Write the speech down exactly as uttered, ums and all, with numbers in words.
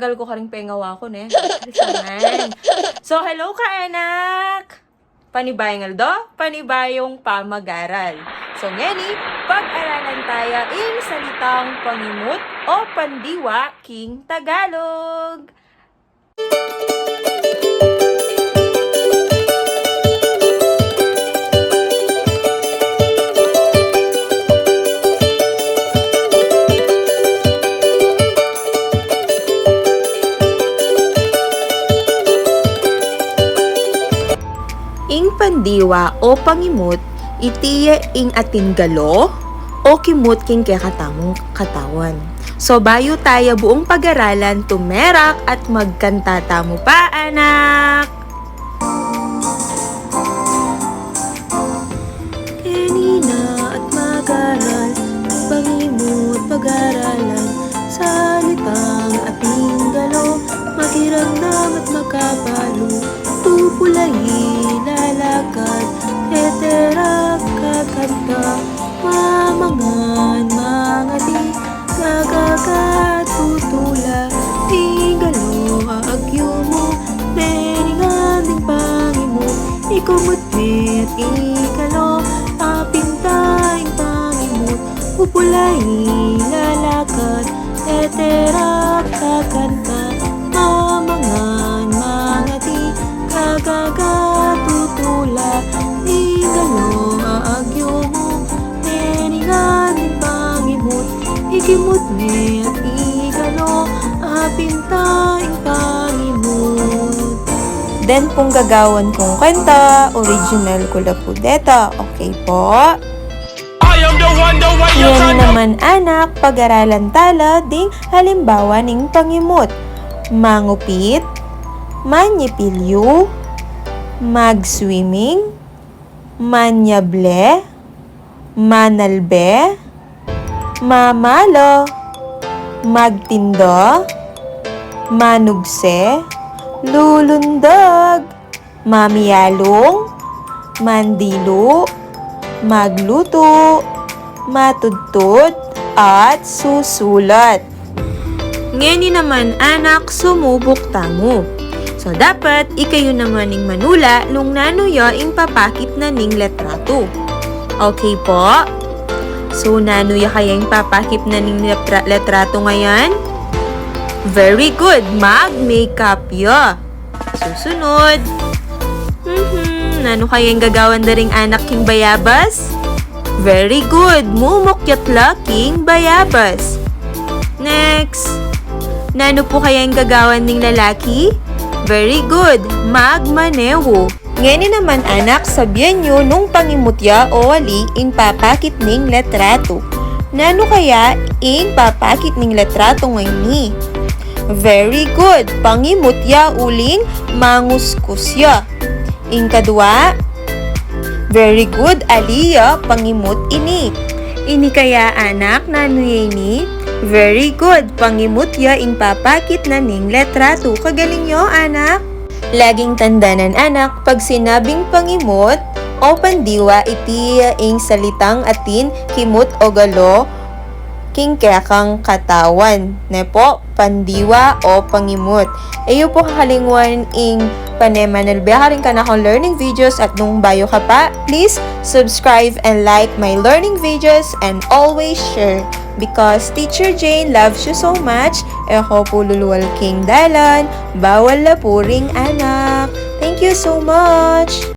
Tagal ku karing pengawa ku, ne? Ayan. So, hello ka, anak! Panibayung aldo, panibayung pamagaral. So, ngeni, pag-aralan taya ing salitang pangimut o pandiwa king Tagalog. Ing pandiwa o pangimut, iti ya ing atin galo o kimut king kekatamung katawan. So, bayu taya buung pag-aralan, tumerak at magkanta tamu pa, anak! Keni na at mag-aral, pangimut pag-aralan, salitang atin galo, makiramdam at makabalu, tupulai, lalakad, teterak, kakanta, mamangan, mangati, gagagat, tutula, ing galo, aagyu mu, meningan ding pangimut, ikumut me at igalo, apinta ing pangimut, pupulai, lalakad, teterak, kakanta, mamangan, mangati, gagagat, tutula, ing galo, aagyu mu, meningan ding pangimut, ikimut me at igalo, apinta ing pangimut. Den pung gagawan kung kanta, original ku la pu deta. Okay po? I am the one, the way you Yan turn up. Naman, anak, pag-aralan tala ding halimbawa ning pangimut. Mangupit, manyipilyu, mag-swimming, manyable, manalbe, mamalo, magtinda, manugse, lulundag, mamialung, mandilu, maglutu, matudtud, at susulat. Ngeni naman, anak, sumubuk tamu. So, dapat ikayu naman ing manula nung nanu ya ing papakit na ning letratu. Okay po? So, nanu ya kaya ing papakit na ning letra-, letratu ngeni? Very good. Mag-makeup ya. Susunod. Mhm. Nanu kaya ing gagawan da ring anak king bayabas? Very good. Mumukyat la king bayabas. Next. Nanu pu kaya ing gagawan ning lalaki? Very good. Magmaneho. Ngeni naman, anak, sabian yu nung pangimut ya o ali ing papakit ning letratu. Nanu kaya ing papakit ning letratu ngeni? Very good. Pangimut ya uling manguskus ya. Ing kadua, very good, ali ya pangimut ini. Ini kaya, anak, nanu ya ini? Very good. Pangimut ya ing papakit na ning letratu. Kagaling yu, anak. Laging tandanan, anak, pag sinabing pangimut o pandiwa, iti ya ing salitang atin kimut o galo king kekang katawan. Ne po, pandiwa o pangimut. E yu po kakalingwan ing pane manalbe karing kanakung learning videos at nung bayu ka pa, please subscribe and like my learning videos and always share. Because Teacher Jane loves you so much, e ko pu lulual king dalan, bawal la pu ring anak. Thank you so much!